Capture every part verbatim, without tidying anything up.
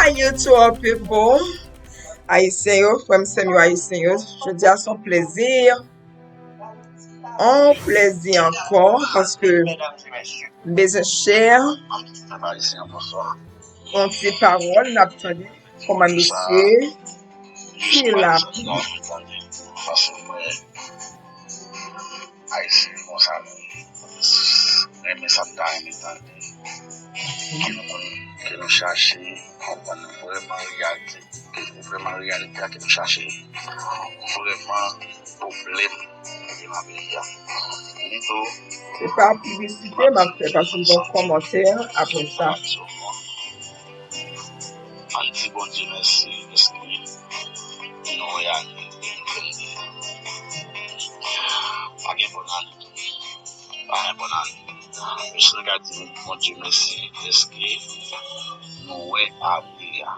How you two people? Ayisyen yo, frè m, sè m yo, Ayisyen yo, jodi a se yon plezi. Yon plezi ankò, paske m bezwen share yon ti pawòl n ap tande kòman mesye ki la. Ayisyen konsa nou renmen sa n ta renmen tande. Ke nou konn, ke nou chache konprann vrèman reyalite, ke vrèman reyalite a ke nou chache, vrèman pwoblèm ki gen nan peyi a. Li tou, se pa piblisite m ap fè, paske m gen yon kòmantè apre sa. Ann di Bondye mèsi, paske nou wè ane. Pa gen bòn ane. Pa gen bòn ane. Jis nou ka di Bondye mèsi, paske nou wè ane a.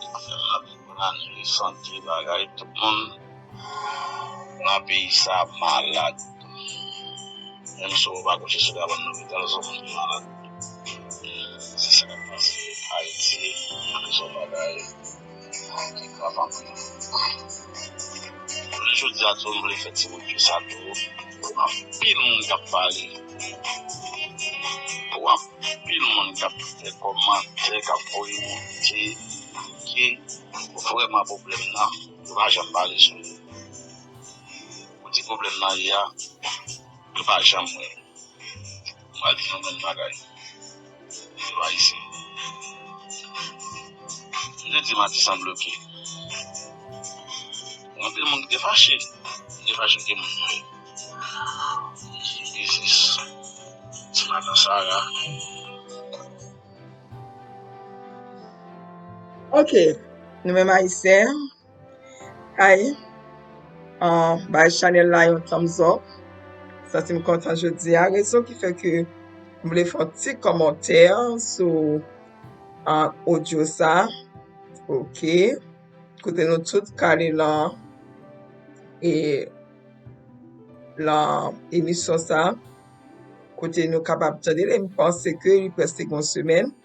Fè m nan bòn ane, sante bagay, tout moun nan peyi sa malad. Menm si w pa kouche sou kabann lopital, se yon moun ki malad. Se sa k ap pase Ayiti, se yon bagay ki grav anpil. Jounen jodi a tou, m vle fè ti pwodui sa tou. Pou anpil moun k ap pale. Pou anpil moun k ap fè kòmantè, k ap voye monte, ke vrèman pwoblèm nan, yo pa janm pale sou li. Ou di pwoblèm nan ye a, yo pa janm wè. Mwen di nou menm bagay. Yo Ayisyen. M te di Mati san bloke. Gen anpil moun ki te fache. Ki te fache ke moun yo ye. Ki biznis. Ti madan Sara. Ok. Nou menm Ayisyen. Hi. Ah, bay chanèl la yon thumbs up. Santi m kontan jodi a. Rezon ki fè ke m vle fè yon ti kòmantè sou, ah, odyo sa. Ok. Kote nou tout k ale lan, e, lan emisyon sa. Kote nou kapab tande l, e m panse ke li prèske gen yon semèn.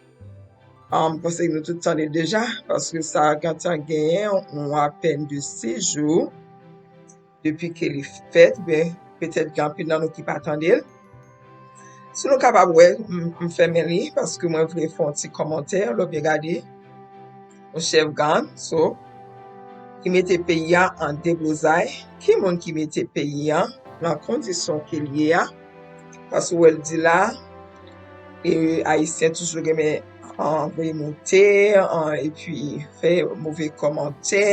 Ah, m panse ke nou tout tande l deja, paske sa gentan genyen yon apèn de sis jou depi ke li fèt, oubyen petèt gen anpil nan nou ki pa tande l. Si nou kapab wè, m, m fèmen li, paske mwen vle fè yon ti kòmantè, lè w byen gade, yon chèf gang, so, ki mete peyi a an deblozay. Ki moun ki mete peyi a nan kondisyon ke l ye a? Paske w wè l di la, e, Ayisyen toujou renmen, ah, voye monte, ah, epi fè move kòmantè.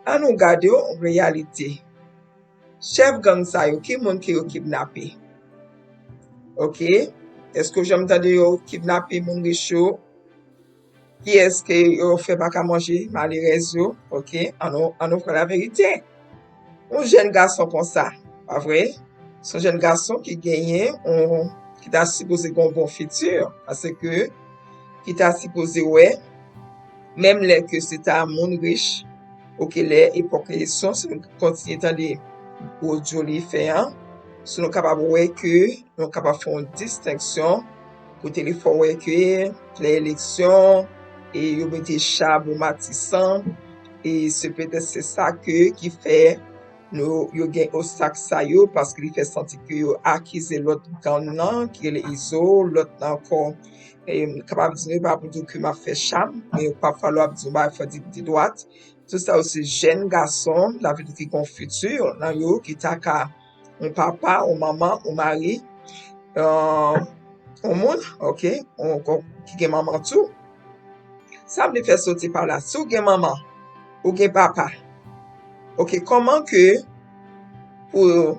Ann nou gade yon reyalite. Chèf gang sa yo, ki moun ke yo kidnape? Ok. Èske w janm tande yo kidnape moun rich yo? Kiyès ke yo fè pa ka manje? Malerèz yo. Ok. Ann nou, ann nou pran laverite. Yon jèn gason konsa, pa vre? Se yon jèn gason ki genyen, yon, ki ta sipoze gen yon bon fiti, paske ki ta sipoze wè, menm lè ke se ta moun rich, ok, lè epòk eleksyon, si nou kontinye tande odyo li fè an, si nou kapab wè ke nou kapab fè yon distenksyon, kote li fè w wè ke lè eleksyon, e yo mete cha bò Matisan, e se petèt se sa ke, ki fè nou, yo gen obstak sa yo, paske li fè santi ke yo akize lòt gang nan, ki rele Izo, lòt nan ankò, e, m kapab di nou, e pa pou di w ke m ap fè cha m, men pafwa lè w ap di yon bagay, fò di, di dwat. Tout sa yo se jèn gason, sa vle di ki gen yon fiti nan yo, ki ta ka yon papa, yon manman, yon mari, euh, yon moun, ok, yon, yon, ki gen manman tou. Sa m vle fè soti pa la, si w gen manman, ou gen papa, ok, kòman ke pou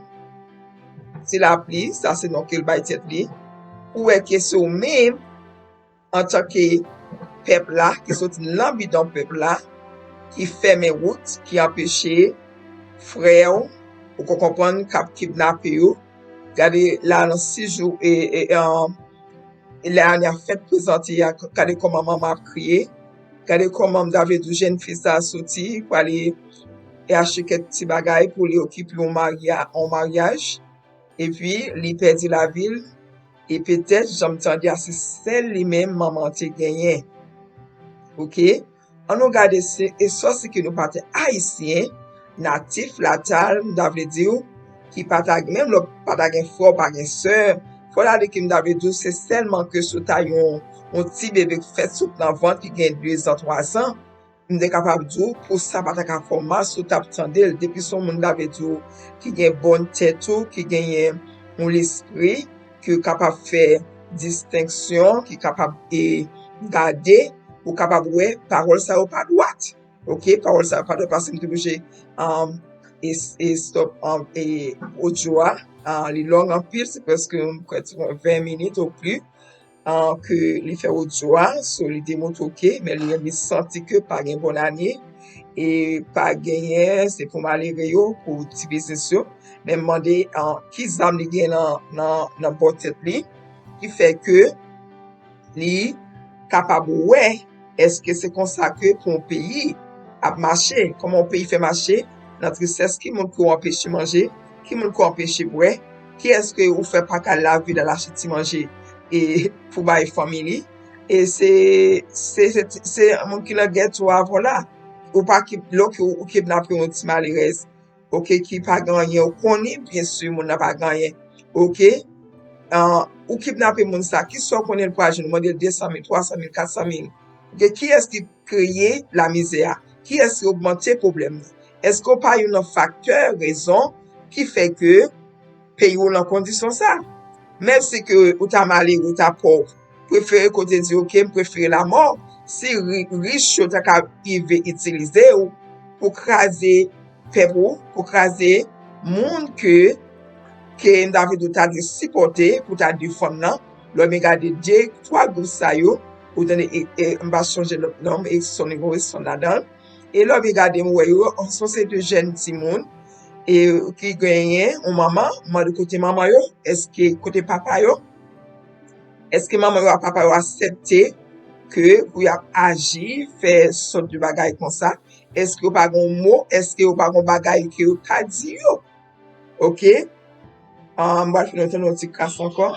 ti lapli, sa se non ke l bay tèt li, ou wè ke se ou menm, antanke pèp la, ki soti nan bidon pèp la, ki fèmen wout, ki anpeche frè w, ou ka konprann, k ap kidnape yo. Gade la nan sis jou, e, e, e, e lè ane a fèk prezante a, gade kòman manman ap kriye. Gade kòman m ta vle di w jèn fi sa a soti, prale e achte kèk ti bagay pou li okipe yon marya-, yon maryaj. Epi, li pèdi lavi l. E petèt, jan m tande a, se sèl li menm manman an te genyen. Ok? An nou gade si e sòsi ke nou pa te ayisyen, natif latal, m ta vle di w, ki pa ta menm lè w pa ta gen frè, w pa gen sè, fò ta di ke m ta vle di w se sèlman ke si w ta yon, yon ti bebe k fèt sot nan vant ki gen de zan, twa zan, m te kapab di w pou sa pa ta ka fè w mal si w t ap tande l. Depi se yon moun m ta vle di w ki gen bòn tèt ou, ki genyen yon lespri, ki kapab fè distenksyon, ki kapab e gade, ou kapab wè pawòl sa yo pa dwat. Ok, pawòl sa yo pa dwat paske m te oblije um, e, e stop um, e odyo a. Uh, li long anpil, se prèske m kwè ti ven minit ou plis uh, ke li fè odyo a. So, li te montre ok, men li, li santi ke pa gen bòn ane. E pa genyen, se pou malere yo, pou ti biznis yo. Men m mande uh, ki zam li gen nan, nan, nan bò tèt li, ki fè ke li kapab wè èske se konsa ke pou yon peyi ap mache, kòman yon peyi fè mache nan tristès, ki moun ke w anpeche manje, ki moun ke w anpeche bwè, kiyès ke ou fè pa ka lave l al achte ti manje e pou bay fanmi li. E se se se se moun ki nan gèto avè w la. Ou pa ki lè ou kidnape yon ti malerèz, ok, ki pa gen anyen, ou konnen byen si moun nan pa gen anyen, ok, uh, ou kidnape moun sa, ki sa ou konnen l pral jwenn, ou mande l de san mil, twa san mil, kat san mil, ok, kiyès ki kreye lamizè a? Kiyès ki ogmante pwoblèm nan? Èske w pa youn nan faktè, rezon ki fè ke peyi w nan kondisyon sa? Menm si ke ou ta malere, ou ta pòv, prefere kote di ok, m prefere lamò. Si rich yo ta ka rive itilize w pou kraze pèp ou, pou kraze moun ke ke m ta vle di w ta dwe sipòte pou ta defann nan, lè w byen gade de twa gwoup sa yo, ou tande e, e, m pa sonje lòt non, e Sonny Roy, Sonny ladan l. E lè w byen gade m wè yo, se yon seri de jèn timoun e ki genyen yon manman, m mande kote manman yo, èske kote papa yo? Èske manman yo ak papa yo aksepte ke pou y ap aji, fè sòt de bagay konsa? Èske yo pa gen yon mo? Èske yo pa gen yon bagay ke yo ka di yo? Ok? Ah, m pral fè nou tande yon ti kras ankò.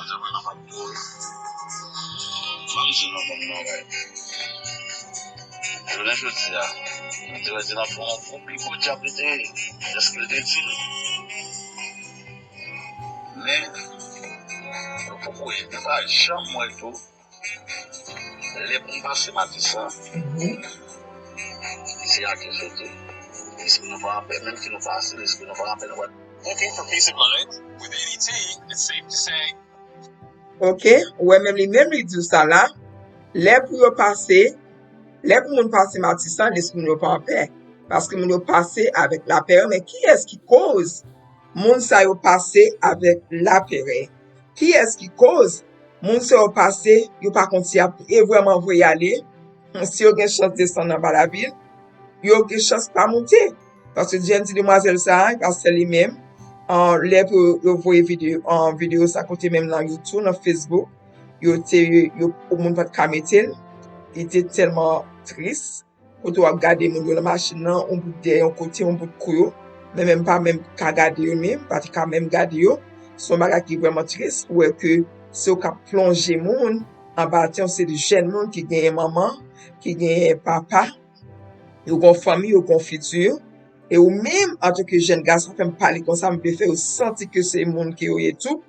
Jounen jodi a, m te wè se nan fon yon pi gwo dyab li te ye, dèske l te di l. Men, nou poko wè, nou pa janm wè tou, lè pou m pase Matisan, se a ke soti. Lespri nou pa anpè, menm si nou pase, lespri nou pa anpè, nou pa. Looking for peace of mind? With A D T, it's safe to say. Ok, ou wè menm li menm li di w sa la, lè pou yo pase, lè pou moun pase Matisan, lespri moun yo pa anpè. Paske moun yo pase avèk lapè, men kiyès ki koz moun sa yo pase avèk lapè? Kiyès ki koz moun sa yo pase, yo pa konn si y ap e vrèman voye ale, si yo gen chans desann anba lavil, yo gen chans pa moute. Paske jan m di demwazèl sa a, e pa sèl li menm, ah, lè pou yo voye videyo, ah, videyo sa kote menm nan YouTube, nan Facebook, yo te, yo, moun pa t ka mete l, li te tèlman tris. Kote w ap gade moun yo nan machin nan, yon bout dèyè yon kote, yon bout kou yo. Men menm pa menm ka gade yo menm, pa t ka menm gade yo. Se yon bagay ki vrèman tris pou wè ke se yo k ap plonje moun anba tè, yon seri de jèn moun ki genyen manman, ki genyen papa, yo gen yon fanmi, yo gen yon fiti. E ou menm, antanke jèn gason, fè m pale konsa, m vle fè yo santi ke se moun ke yo ye tou.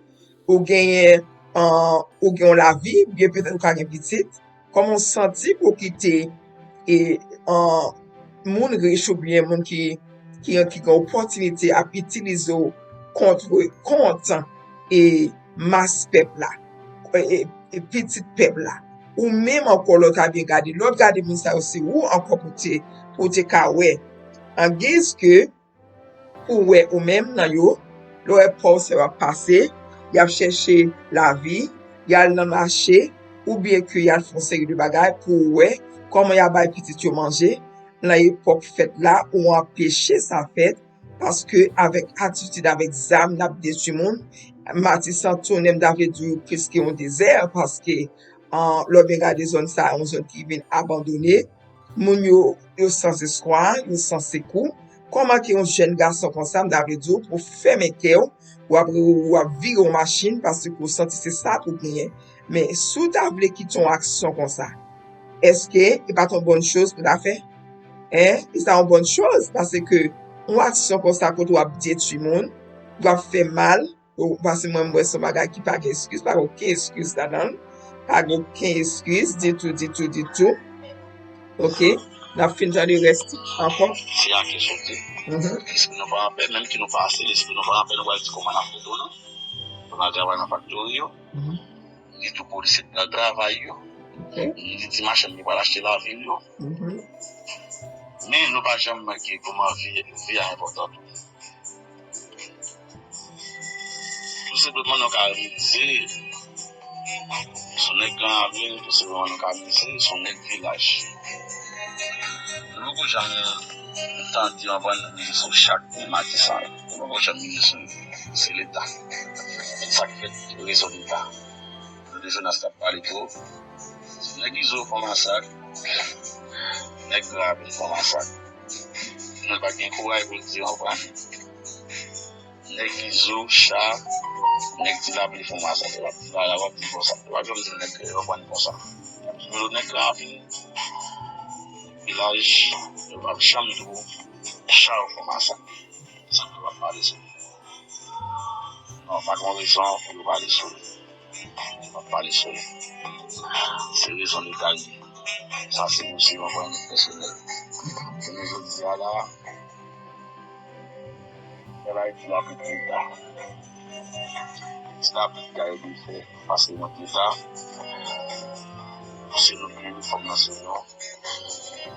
Ou genyen, ah, ou gen yon lavi, byen petèt ou ka gen pitit. Kòman w santi pou w kite e, ah, moun rich oubyen moun ki, ki, ki gen opòtinite ap itilize w kont, kont e mas pèp la, e, e, e pitit pèp la? Ou menm ankò, lè w ta byen gade, lè w ap gade moun sa yo, se ou ankò pou te, pou te ka wè. Angiz ke pou wè ou menm nan yo, lè w wè pa w sa yo ap pase, y ap chèche lavi, y al nan mache, oubyen ke y al fè yon seri de bagay pou w wè kòman y ap bay pitit yo manje. Nan epòk fèt la, ou anpeche sa fèt, paske avèk atitid, avèk zam, n ap detwi moun. Matisan tounen, m ta vle di w, plis ke yon dezè, paske, ah, lè w byen gade zòn sa a, yon zòn ki vin abandone. Moun yo, yo san espwa, yo san sekou. Kòman ke yon jèn gason konsa, m ta vle di w, pou fèmen kè w, w ap, w ap vire yon machin, paske w santi se sa pou w genyen. Men, si w ta vle kite yon aksyon konsa, Èske e pa t yon bòn choz pou ta fè? Hein? E sa yon bòn choz, paske yon aksyon konsa kote w ap detwi moun, w ap fè mal, ou, paske mwen, m wè se yon bagay ki pa gen eskiz, pa gen okenn eskiz ladan l, pa gen okenn eskiz ditou, ditou, ditou. Ok? N ap fin tande rès ankò. Se a kesyon te. Mhm. Lespri nou pa anpè, menm ke nou pa ase, lespri nou pa anpè, nou pral di kòman n ap retounen. Nou pral travay nan faktori yo. Mhm. Ni tou polisye k pral travay yo. Ok. Ni ti machann ki pral achte lavil yo. Mhm. Men nou pa janm manke kòman vi, vi a enpòtan tou. Tou senpleman nou ka mize sou nèg Gran Ravin, tou senpleman nou ka mize sou nèg vilaj. Nou poko janm tande yon bann mize sou chak moun Matisan. Nou poko janm mize sou li. Se Leta. Se sa k fèt, rezon Leta. Nou de jounas k ap pale tou. Nèg Izo fè masak. Nèg Gran Ravin fè masak. Men l pa t gen kouraj pou l di yon pran. Nèg Izo, Cha, nèg Ti Lapli fè masak. L ap di bagay la, w ap di konsa. Yo pa janm di nèg Kreyòl, w ap pran konsa. Yo nèg Gran Ravin, vilaj, yo pa janm di w Cha yo fè masak. Sa nou p ap pale sou li. Non, pa gen rezon pou nou pale sou li. Nou p ap pale sou li. Se rezon Leta li ye. Sa se yon, se yon pwoblèm pèsonèl. Jounen jodi a la, pèp Ayiti la pou Leta. Ti lapli ki ta dwe fè, paske mwen Leta, se nou ki fòm nan se nou.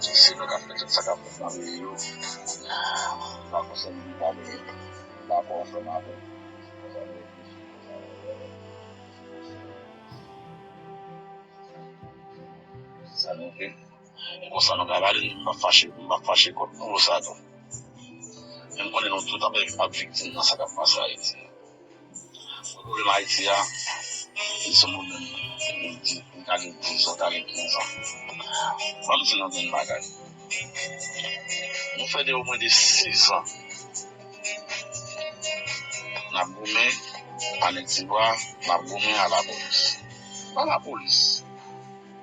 Se nou k ap fè tout sa k ap fèt nan peyi yo. Pa konsène Leta, men pa konsène avè. Sa nou vle. E konsa nou ka pale, m pa fache, m pa fache kont nou pou sa tou. Men m konnen nou tout ap, ap viktim nan sa k ap pase Ayiti. Pwoblèm Ayiti a, li sou moun menm. Li di, li ka gen diz an, li ka gen kenz an. Ban m di nou yon bagay. Nou fè de omwen de sis an. N ap goumen a nèg Tibwa, n ap goumen a lapolis. Pa lapolis.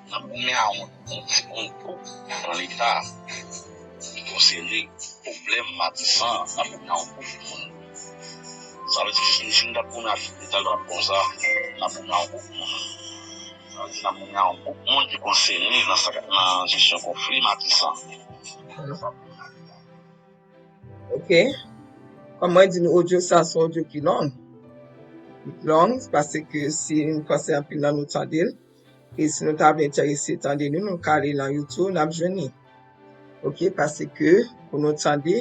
N ap goumen a yon, yon ti, yon gwoup nan Leta ki konsène pwoblèm Matisan, n ap goumen a yon gwoup moun. Sa vle di, si, si n t ap goumen ak Leta, l t ap konsa, n ap goumen a yon gwoup moun. Sa vle di, n ap goumen a yon gwoup moun ki konsène nan sa, nan jesyon konfli Matisan. Ok. Kòm mwen di nou, odyo sa se yon odyo ki long. Long, paske si nou panse anpil nan nou tande l, e si nou ta vle enterese tande nou, nou ka ale nan YouTube, n ap jwenn li. Ok, paske pou nou tande,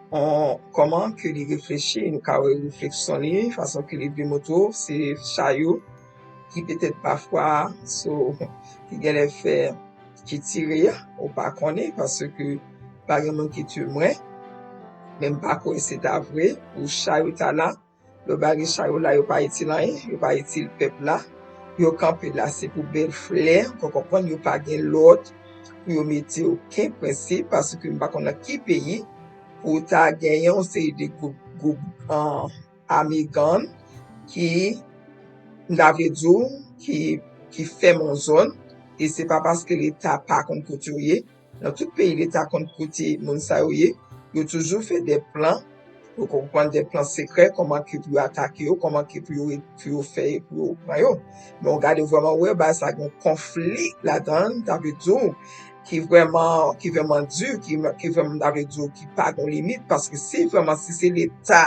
on, kòman ke li reflechi, nou ka wè refleksyon li, fason ke li vle montre w, se Cha yo ki petèt pafwa, so, ki genlè fè, ki tire a, ou pa konnen, paske pa gen moun ki temwen, men m pa kwè se ta vre, pou Cha yo ta la, lè w pa gen Cha yo la, yo pa itil anyen, yo pa itil pèp la, yo kanpe la, se pou bèl flè, ou konprann, yo pa gen lòd pou yo mete okenn prensip, paske m pa konn nan ki peyi pou w ta genyen yon seri de gwoup, gwoup, an, ame gang ki, m ta vle di w, ki, ki fèmen yon zòn, e se pa paske Leta pa konn kote yo ye. Nan tout peyi, Leta konn kote moun sa yo ye. Yo toujou fè de plan, ou konprann, de plan sekrè, kòman ke pou yo atake yo, kòman ke pou yo, pou yo fè, pou yo pran yo. Men w gade vrèman, w wè, bagay sa gen yon konfli ladan l, ta vle di w, ki vrèman, ki vrèman di, ki, ki vrèman, ta vle di w, ki pa gon limit, paske si vrèman, si se Leta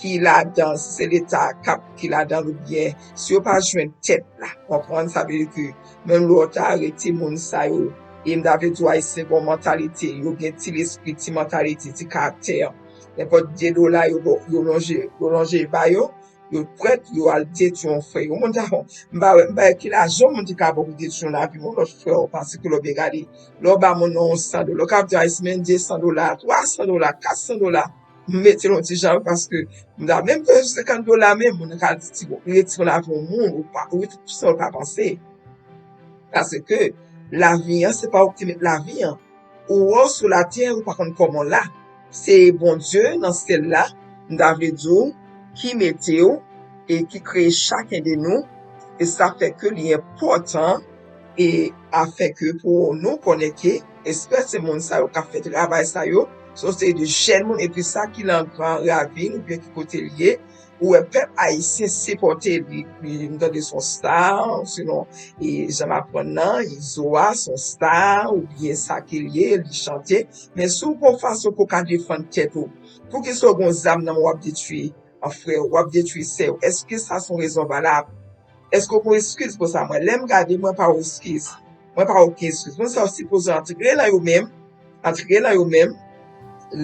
ki ladan, si se Leta k ap, ki ladan l, oubyen si yo pa jwenn tèt la, konprann, sa vle di ke menm lè w ta arete moun sa yo, e m ta vle di w Ayisyen gen yon mantalite, yo gen ti lespri, ti mantalite, ti karaktè. Nenpòt de dola yo, yo lonje, yo lonje ba yo, yo prèt, yo al detwi yon frè yo. Moun ta, m pa wè, m pa wè ki lajan moun te ka ba w pou detwi yon lavi yon lòt frè w, paske lè w byen gade, lè w ba moun nan yon san dola, w ka ap di Ayisyen, men de san dola, twa san dola, kat san dola, m mete l yon ti jan, paske m ta menm bezwen senkant dola, men moun nan ka di, ti bon, retire lavi yon moun, ou pa, ou retire tout sa, ou pa panse. Paske lavi an, se pa ou ki te met lavi an. Ou wè w sou latè, ou pa konn kòman w la. Se Bondye nan syèl la, m ta vle di w, ki mete w e ki kreye chaken de nou. E sa fè ke li enpòtan, e afin ke pou nou konnen ke espè se moun sa yo k ap fè travay sa yo, se yon seri de jèn moun, epi sa ki nan gran ravin oubyen ki kote l ye, ou wè pèp ayisyen sipòte li, li, m tande se yon star, sinon, e jan m aprann nan, Izo a se yon star, oubyen sa ke l ye, li chante, men si w gon fason pou w ka defann tèt ou, poukisa w gon zam nan men w ap detwi an frè w, w ap detwi sè w, èske sa se yon rezon valab? Èske w gon eskiz pou sa? Mwen, lè m gade, mwen pa wè eskiz. Mwen pa wè okenn eskiz. Moun sa yo sipoze antre nan yo menm, antre nan yo menm,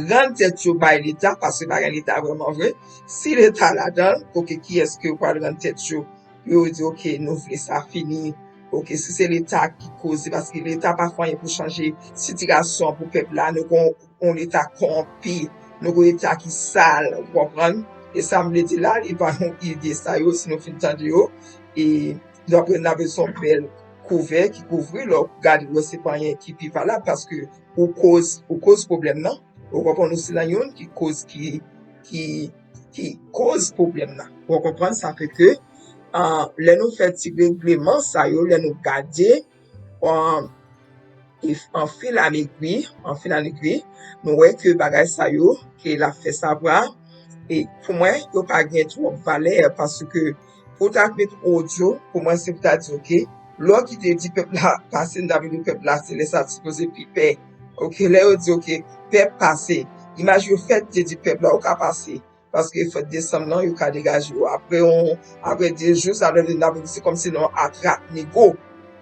rann tèt yo bay Leta, paske pa gen Leta vrèman vre. Si Leta ladan l, oke, kiyès ke yo pral rann tèt yo? Yo di, oke, nou vle sa fini. Oke, si se Leta ki koze, paske Leta pa fè anyen pou chanje sitiyasyon pou pèp la, nou gon yon Leta kòwonpi, nou gon Leta ki sal, ou konprann? E sa m vle di la, li pa yon ide sa yo, si nou fin tande yo, e nou aprann n ap bezwen yon bèl kouvè ki kouvri, lè w gade, w wè se pa anyen ki pi valab, paske ou koz, ou koz pwoblèm nan, ou konprann, ou se nan youn ki koz, ki, ki, ki koz pwoblèm nan. Ou konprann, sa fè ke, ah, lè nou fè ti regleman sa yo, lè nou gade, ah, e anfil a egwi, anfil a egwi, nou wè ke bagay sa yo ke l ap fè savwa, e pou mwen, yo pa gen twòp valè, paske pou w ta met odyo, pou mwen, se pou ta di, oke, lè w kite di pèp la pase, m ta vle di pèp la, se lè sa sipoze pi pè. Oke, lè yo di, oke, pèp pase, imaj yo fèt te di pèp la, ou ka pase. Paske fèt desanm nan, yo ka degaje yo. Apre yon, apre de jou, sa vle di, n ap di se kòmsi nan yon atrap nigo.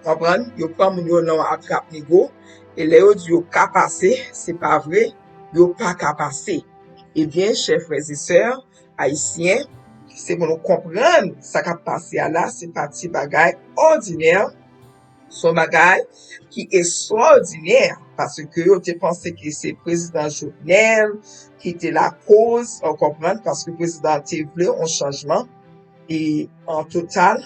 Konprann? Yo pran moun yo nan yon atrap nigo. E lè yo di yo ka pase, se pa vre, yo pa ka pase. Ebyen, chè frè e sè ayisyen, se pou nou konprann sa k ap pase a la, se pa ti bagay òdinè. Se yon bagay ki estwòdinè, paske yo te panse ke se prezidan Jovenel ki te lakoz, ou konprann, paske prezidan an te vle yon chanjman, e an total,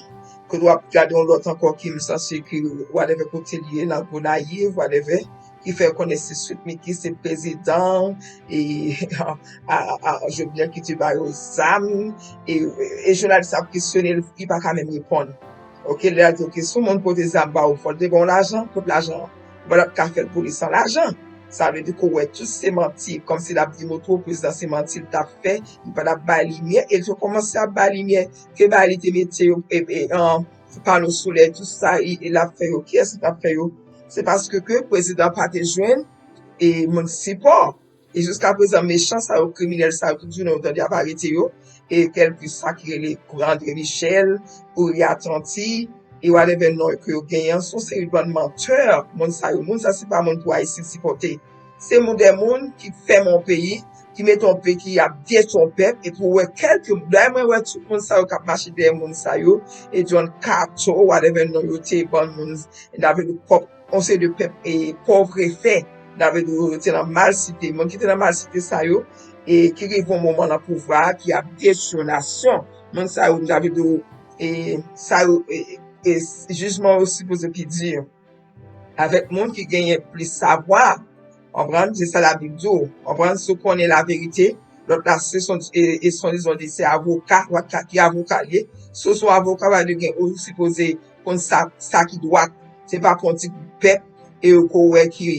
ke w ap gade yon lòt ankò ki m sanse ke whatever kote li ye, nan Gonayiv, whatever, ki fè konnen se Sweet Micky, se prezidan, e a, a, a Jovenel ki te ba yo zam, e, e jounalis ap kesyone l, li pa ka menm reponn. Oke, lè a di, oke, si yon moun pote zam ba ou, fò l te ba w lajan, kot lajan an? Ou pa t ap ka fè l pou li san lajan. Sa vle di ke w wè tout se manti, kòmsi l ap di Motwo prezidan se manti l t ap fè, li pa t ap bay limyè, e l te kòmanse ap bay limyè, ke bagay li te mete yo, e, e, an, pano solè, tout sa, e, e l ap fè yo. Kiyès ki t ap fè yo? Se paske ke prezidan pa te jwenn, e, moun sipò. E jiska prezan, mechan sa yo, kriminèl sa yo, tout jounen ou tande y ap arete yo. E kèlkeswa ki rele André Michel, Ouria Tanti, e whatever non ke yo genyen an, se yon seri de bann mantè. Moun sa yo, moun sa se pa moun pou Ayisyen sipòte. Se moun, de moun ki fèmen yon peyi, ki mete yon peyi ki ap detwi yon pèp, epi w wè kèlke, dayè mwen wè tout moun sa yo k ap mache dèyè moun sa yo, e John Kato, whatever non yo te ban moun, n ap di pòp, yon seri de pèp, e pòv refè, n ap di yo te nan malsite, moun ki te nan malsite sa yo, e ki rive yon moman nan pouvwa a, ki ap detwi yon nasyon, moun sa yo, n ap di, e sa yo, e, e jijman yo sipoze pi di. Avèk moun ki genyen plis savwa, konprann, se sa Labib di w, konprann, si w konnen laverite, lòt la, se son, e, e son dizon di se avoka, w ap ka ki avoka l ye, si w se yon avoka, w ap gen, ou sipoze konn sa, sa ki dwat, se pa pou yon ti gwoup pèp, e yo ko wè ki,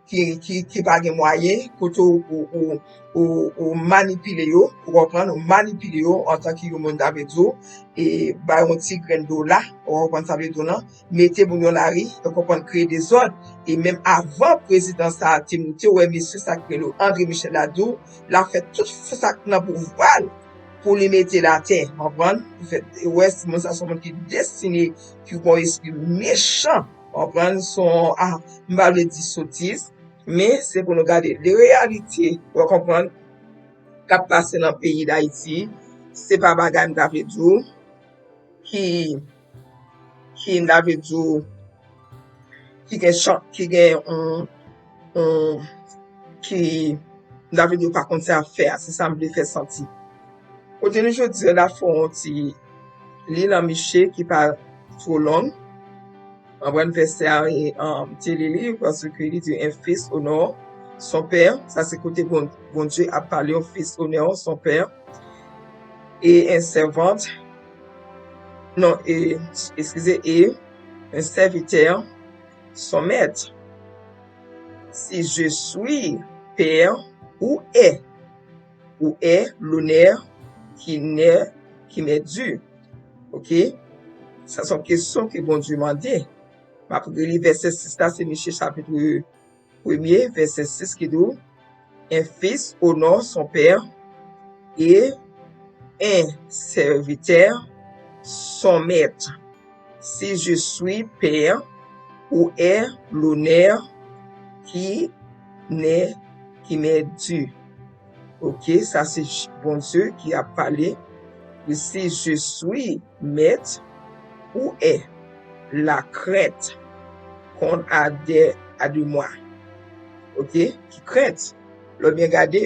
ki, ki, ki pa gen mwayen, kote ou, ou, ou, ou, ou manipile yo, ou konprann, ou manipile yo antanke yon moun, ta vle di w, e ba yon ti grenn dola, ou konprann sa vle di w lan, mete moun yo lari, ou konprann, kreye dezòd. E menm avan prezidan sa a te moute, ou wè mesye sa ki rele André Michel la di w, l ap fè tout sa k nan pouvwa l pou li mete l atè, konprann? Ou wè, moun sa se yon moun ki destine, ki gon espri mechan, konprann? Se yon, ah, m pa vle di sotiz, men se pou nou gade de reyalite, ou konprann, k ap pase nan peyi Dayiti. Se pa bagay m ta vle di w, ki, ki m ta vle di w, ki gen chan, ki gen yon, yon, ki m ta vle di w pa konn sa y ap fè a, se sa m vle fè santi. Kontni jodi a la fè yon ti li nan miche ki pa two long. Anprann vèsè a, e, um, te li li, paske li di, un fils honore son père. Sa se kote Bon-, Bondye ap pale, un fils honore son père. Et un servant, non, e, eskize, et un serviteur son maître. Si je suis père, où est, où est l'honneur qui n'est, qui m'est dû? Ok? Sa se yon kesyon ke Bondye mande. M ap reli vèsè sis la, se Miche chapit premye, vèsè sis ki di, un fils honore son père et un serviteur son maître. Si je suis père, où est l'honneur qui n'est, qui m'est dû? Ok, sa se Bondye ki ap pale. Si je suis maître, où est la crainte qu'on a de, a de moi? Ok, ki krent? Lè w byen gade,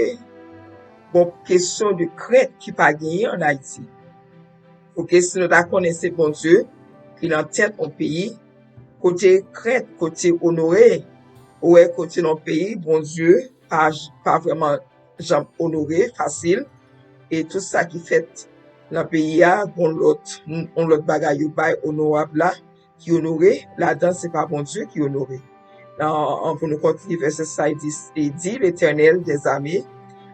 bon, kesyon de krent ki pa genyen an Ayiti. Ok, si nou ta konnen se Bondye ki nan tèt yon peyi, kote krent, kote onore, ou wè kote nan peyi, Bondye pa, pa vrèman janm onore fasil. E tout sa ki fèt nan peyi a, gon lòt, yon lòt bagay yo bay onorab la, ki onore, ladan se pa Bondye ki onore. Nan, an, pou nou kontinye vèsè sa, li di, li di, L'Éternel des armées,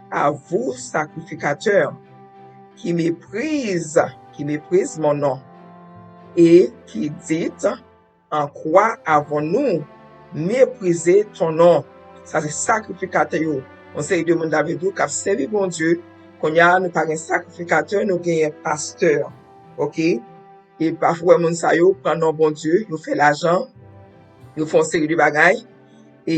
à vous, sacrificateurs, qui méprisent, qui méprisent mon nom, et qui dites, en quoi avons-nous méprisé ton nom? Sa se sakrifikatè yo. Yon seri de moun, ta vle di, k ap sèvi Bondye. Kounye a, nou pa gen sakrifikatè, nou genyen pastè. Ok? E pafwa, moun sa yo pran non Bondye, yo fè lajan, yo fè yon seri de bagay. E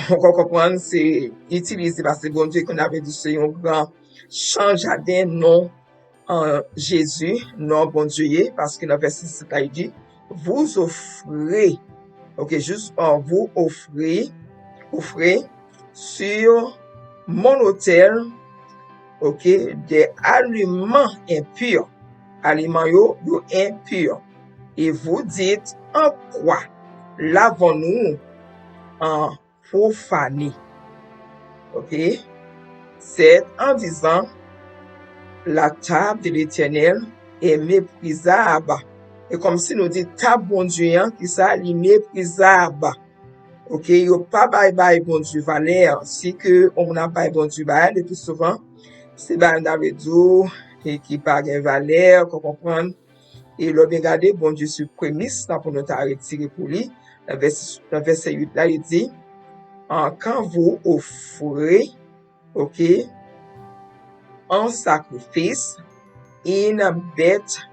ou konn konprann, se itilize, paske Bondye, konn ap di, se yon gran chan jaden non an Jezi, non Bondye ye, paske nan vèsè sèt la, li di, vous offrez, ok, juste, euh, vous offrez, offrez sur mon autel, ok, des aliments impurs. Aliman yo, yo enpi. Et vous dites, en quoi l'avons-nous, euh, profané? Ok? C'est en disant, la table de l'Éternel est méprisable. E kòmsi nou di tab Bondye an, ki sa, li meprizab. Ok, yo pa bay, bay Bondye valè. Si ke yon moun ap bay Bondye bagay, le pli souvan, se bagay, ta vle di, e ki pa gen valè, ou konprann. E lè w byen gade, Bondye se premis la pou nou ta retire pou li. Nan vèsè, nan vèsè uit la, li di, ah, quand vous offrez, ok, en sacrifice, une bête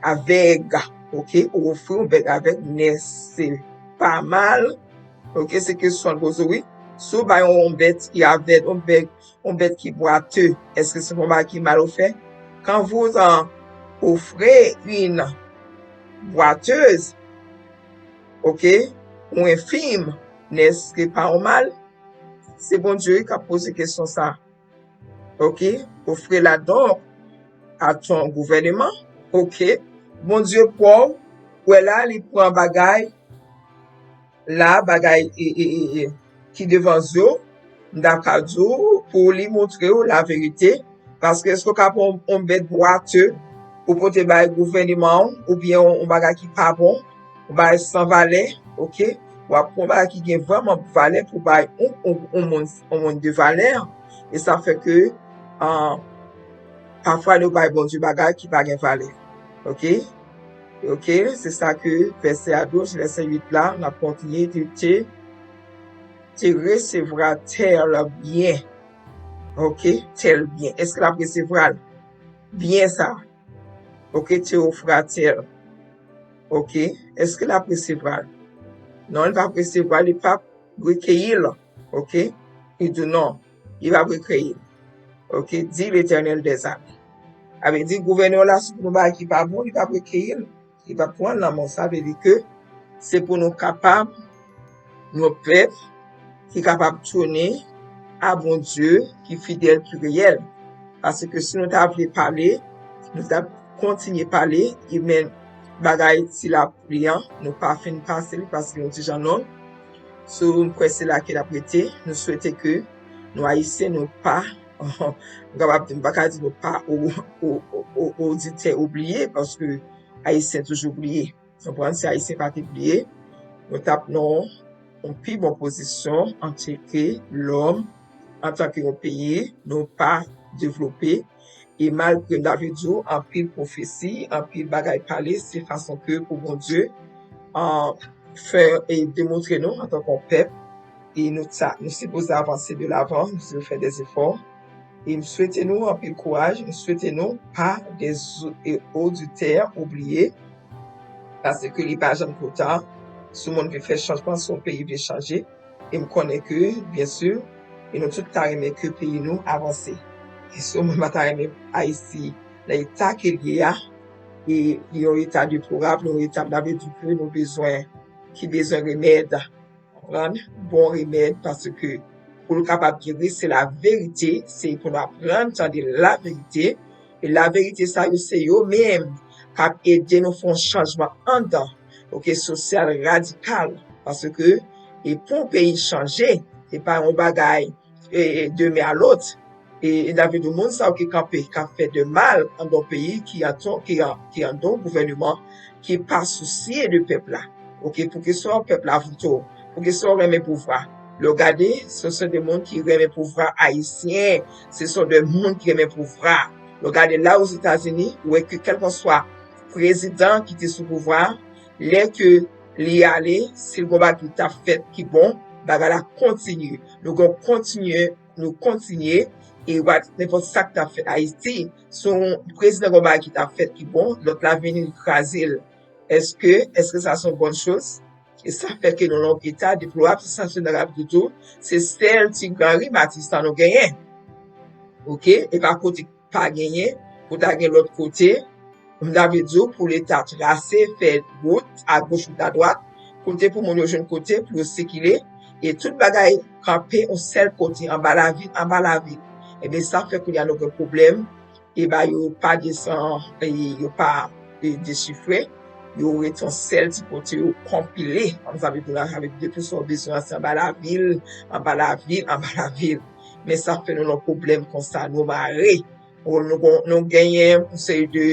aveugle, ok, ou ofri yon bèt avèg, nè se pa mal, ok, se kesyon l poze, wi. Si w bay yon bèt ki avèg, yon bèt, yon bèt ki bwate, èske se yon bagay ki mal ou fè? Quand vous en offrez une boiteuse, ok, ou enfim, nè se pa yon mal? Se Bondye k ap poze kesyon sa. Ok, offrez-la donc à ton gouvernement. Ok, Bondye pran w, wè la, li pran bagay la, bagay e, e, e, e, ki devan zye w, m ta ka di w, pou li montre w laverite. Paske èske w ka pran yon, yon bèt bwate, ou pote bay gouvèneman w, oubyen yon, yon bagay ki pa bon, yon bagay san valè, ok? W ap pran yon bagay ki gen vrèman valè pou bay yon, yon, yon moun, yon moun de valè. E sa fè ke, ah, pafwa nou bay Bondye bagay ki pa gen valè. Ok? Ok, se sa ke vèsè a di w, se vèsè uit la, n ap kontinye, te, te, te resevwa tèl byen. Ok, tèl byen. Èske l ap resevwa l? Byen sa. Ok, te ofri a tèl. Ok, èske l ap resevwa l? Non, li p ap resevwa l, li p ap rekeyi l. Ok, li di non, li p ap rekeyi l. Ok, di Letènèl dèzame. Sa vle di gouvènè w la, si pou nou bagay ki pa bon, li p ap rekeyi l. Li p ap pran l nan men w. Sa vle di ke se pou nou kapab yon pèp ki kapab tounen a Bondye ki fidèl, ki reyèl. Paske si nou ta vle pale, nou t ap kontinye pale, e men bagay ti lapli an, nou pa fin pase li paske yon ti jan long. So, m kwè se la ke l ap rete. Nou swete ke nou Ayisyen, nou pa, m kapab di, m pa ka di nou pa o-, o-, o-, o-, oditè oubliye, paske Ayisyen toujou bliye. Konprann, si Ayisyen pa te bliye, nou t ap nan yon pi bon pozisyon antanke lòm, antanke yon peyi nou pa devlope. E malgre m ta vle di w, anpil pwofesi, anpil bagay pale, se fason ke pou Bondye, ah, fè e demontre nou antanke yon pèp, e nou ta, nou sipoze avanse de lavan, nou sipoze fè de zefò. E m swete nou anpil kouraj, m swete nou pa de zo-, e oditè oubliye, paske li pa janm twò ta. Si yon moun vle fè chanjman, si yon peyi vle chanje, e m konnen ke, byen si, e nou tout ta renmen ke peyi nou avanse. E si yon moun pa ta renmen Ayiti nan eta ke l ye a, e li yon eta deplorab, yon eta, m ta vle di ke nou bezwen, ki bezwen remèd, konprann, bon remèd, paske pou l kapab geri, se laverite, se pou nou aprann tande laverite. E laverite sa yo, se yo menm k ap ede nou fè yon chanjman anndan, oke, sosyal radikal. Paske, e pou yon peyi chanje, se pa yon bagay, e, e, de men a lòt. E, e David, moun sa yo ki kanpe, k ap fè de mal anndan yon peyi, ki antan, ki an, ki anndan yon gouvèneman ki pa sousye de pèp la. Oke, poukisa pèp la vote w? Poukisa w renmen pouvwa? Lè w gade, se, se de moun ki renmen pouvwa ayisyen, se, se de moun ki renmen pouvwa. Lè w gade la Ozetazini, ou wè ke kèlkanswa prezidan ki te sou pouvwa, lè ke li ale, si l gon bagay ki t ap fèt ki bon, bagay la kontinye. Nou gon kontinye, nou kontinye, e wat, nenpòt sa k t ap fèt Ayiti, si yon prezidan gon bagay ki t ap fèt ki bon, lòt la vini li kraze l. Èske, èske sa se yon bòn choz? E sa fè ke nou nan yon eta deplorab, se sa se nan Arab Doudou, se sèl ti gran rimatis la nou genyen. Oke? E pa kote pa genyen, pou ta gen lòt kote, m ta vle di w, pou Leta trase, fè wout, agoch ou adwat, kote pou moun yo jwenn kote, pou yo sikile, e tout bagay kanpe yon sèl kote, anba lavil, anba lavil. Ebyen, sa fè kounye a nou gen pwoblèm, e ba yo pa desann, e yo pa, e, dechifre, yo rete yon sèl ti kote, yo konpile, ann sa vle di la, sa vle di depi sa w bezwen an, se anba lavil, anba lavil, anba lavil. Men sa fè nou nan pwoblèm konsa, nou mare. Nou, nou, nou genyen yon seri de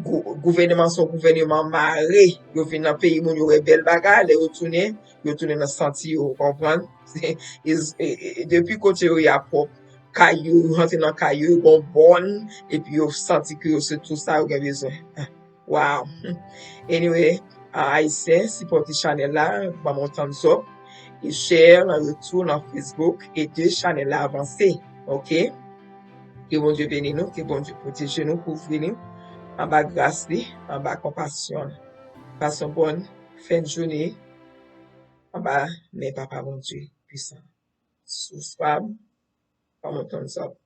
gou-, gouvènman, se yon gouvènman mare. Yo vin nan peyi moun, yo wè bèl bagay, lè yo tounen, yo tounen nan santi yo, ou konprann? E, e, e, depi kote yo ye a pwòp, kay yo, yo rantre nan kay yo, yo gon bòn, epi yo santi ke yo se tout sa yo gen bezwen. Wow. Anyway, a, Ayisyen, sipòte chanèl la, ban m yon thumbs up, e share nan YouTube, nan Facebook, ede chanèl la avanse. Oke? Ke Bondye beni nou, ke Bondye pwoteje nou, kouvri nou, anba gras li, anba konpasyon l. Pase yon bòn fen jounen, anba men Papa Bondye pwisan. Si w swab, ban m yon thumbs up.